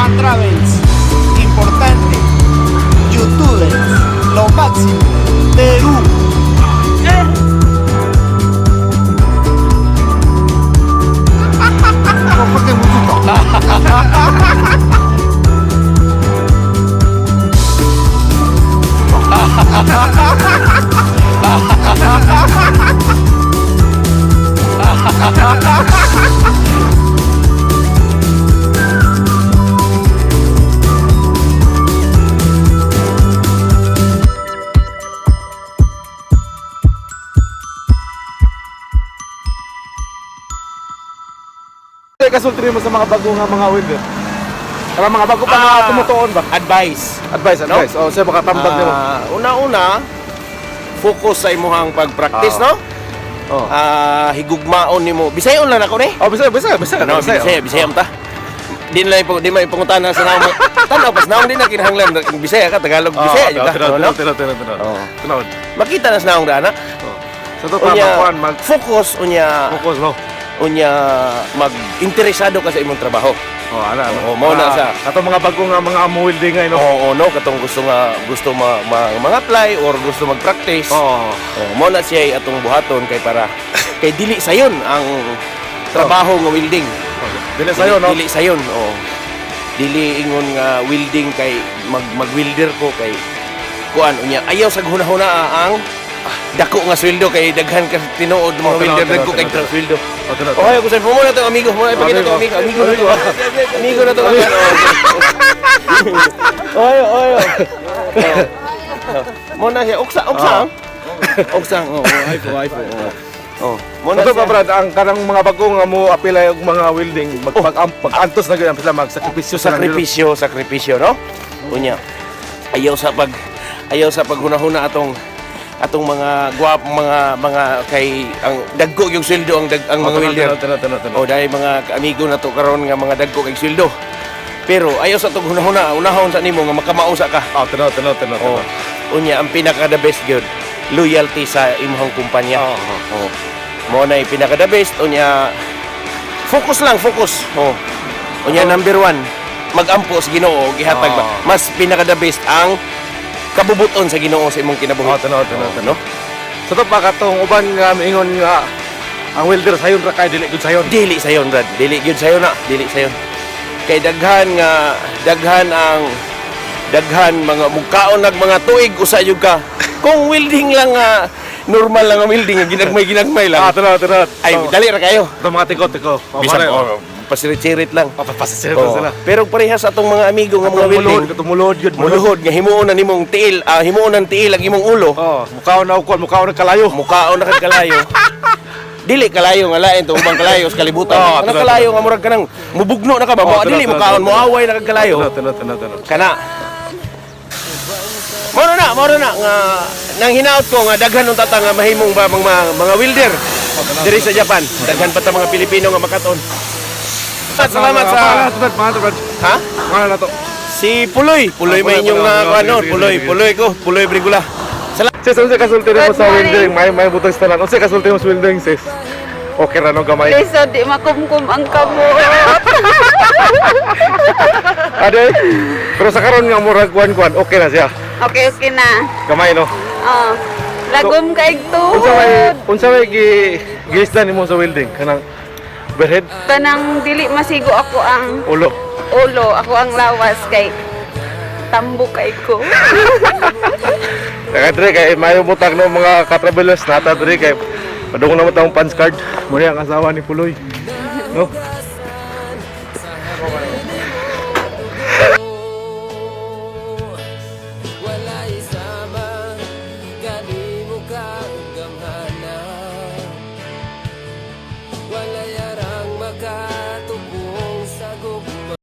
Japan Travels. Importante. Youtubers. Lo máximo. Perú. Kaya kasulti mo sa mga bago nga mga welder. Para mga bago pa nga tumutuon ba? Advice. Advice, advice. Oh, siya baka tambag nimo. Una-una, focus sa imuhang pag-practice, no? Oh. Higugmaon nimo. Bisayon lang ako ni. Oh, bisaya, bisaya, bisaya. Ano, Bisaya, Bisaya ta. Di na lang di may pangutana sa naong. Tanaw pas naong di na kinahanglan Bisaya ka, Tagalog, Bisaya jud ka. Tinood, No? tinood, tinood, tinood. Oo. Tinood. Makita na sa naong dana. Sa to tama Unya, kuan mag focus unya focus no. unya mag-interesado ka sa imong trabaho. Oh, ana. Oo, mao na siya. Ato mga bago nga mga mo welding ngay no. Oo, no, katong gusto nga gusto ma, ma mga-apply or gusto mag-practice. Oo. Oh, mo na siya atong buhaton kay para kay dili sayon ang trabaho nga welding. Dili sayo no. Dili sayon, oo. Dili ingon nga welding kay mag welder ko kay kuan unya ayaw sa hunahuna ang dako nga sweldo kay daghan ka tinuod mga Oh, tinood, welder dagko tinood, kay tinood. sweldo. Oh, tinood. Oh, ayaw ko sa mo na to amigo, mo na ipakita to amigo, amigo na to. Amigo na to. Oy, oy. Mo na siya uksa, uksa. Uksang, oh, ay po, ay po. Oh. Mo na Sa to pa siya. brad, ang kanang mga bago nga mo apilay og mga welding, mag pag pag-antos na gyud sila magsakripisyo sa Sakripisyo, sakripisyo, no? Unya. Ayaw sa paghunahuna atong atong mga gwap mga mga kay ang dagko yung sweldo ang mga welder. Tinood, tinood, tinood. O dahil mga amigo na to karon nga mga dagko kay sweldo. Pero ayaw sa tong hunahuna, unahon sa nimo nga makamao sa ka. Oh, tinood, tinood, tinood. Oh. Unya ang pinaka the best gyud, loyalty sa imong kumpanya. Oo. Oh. Mo na pinaka the best unya focus lang, focus. Oh. Unya number one, magampo sa Ginoo gihatag ba. Oo. Mas pinaka the best ang kabubuton sa Ginoo sa imong kinabuhi. Oh, tinood, tinood, Oh, no? Sa to pa katong uban nga miingon nga ang welder sayon ra kay dili gud sayon. Dili sayon, Brad. Dili gyud sayon na. Dili sayon. Kay daghan nga daghan ang daghan mga mukaon nag mga tuig usa jud ka. Kung welding lang nga normal lang ang welding nga ginagmay-ginagmay lang. Ah, tinood, tinood. Ay, dali ra kayo. Ito mga tiko, tiko. Oh, Bisan mare, oh, pasirit-sirit lang. Oh, pasisirit Oo. sila. Pero parehas atong mga amigo nga mga Katong muluhod, welding. katong muluhod yun. Muluhod nga himuon na nimong tiil, himuon ng tiil ang imong ulo. Oh, mukhaon na ukon, mukhaon na kalayo. Mukaon na kag kalayo. Dili kalayo nga lain to ubang kalayo sa kalibutan. Oo, Kanang tinood, kalayo nga murag kanang mubugno na ka ba? Oo, Mo tinood, dili tinood, mukaon tinood. moaway na kag kalayo. Tinood, tinood, tinood, tinood. Kana. Mao na nga nang hinaot ko nga daghan unta ta nga mahimong ba mga welder diri sa Japan. Daghan pa ta mga Pilipino nga makaton. Salamat sa Mga to, mga to, Brad. ha? Mga na to. Si Puloy, Puloy Ah, may Puloy, inyong Puloy, na Puloy, ano, sige, sige, Puloy, sige. Puloy ko, Puloy Brigula. Salamat. Sis, unsa kasulti nimo Good sa morning. welding? May butang sa tanan. Unsa kasulti mo sa welding, sis? Okay ra no gamay. Lisod, di makumkum ang kamot. Ade. Pero sa karon nga murag kuan-kuan, okay na siya. Okay, okay na. Gamay no. Oh. Lagom kay Unsa may tuhod. unsa may gi giisda nimo sa welding? Kanang overhead, Tanang dili masigo ako ang ulo. ulo, ako ang lawas kay tambo kay ko. Kaya dre kay mayo butang no mga ka-travelers nata dre kay padung na mo tawong punch card. Muna ang asawa ni Puloy. No?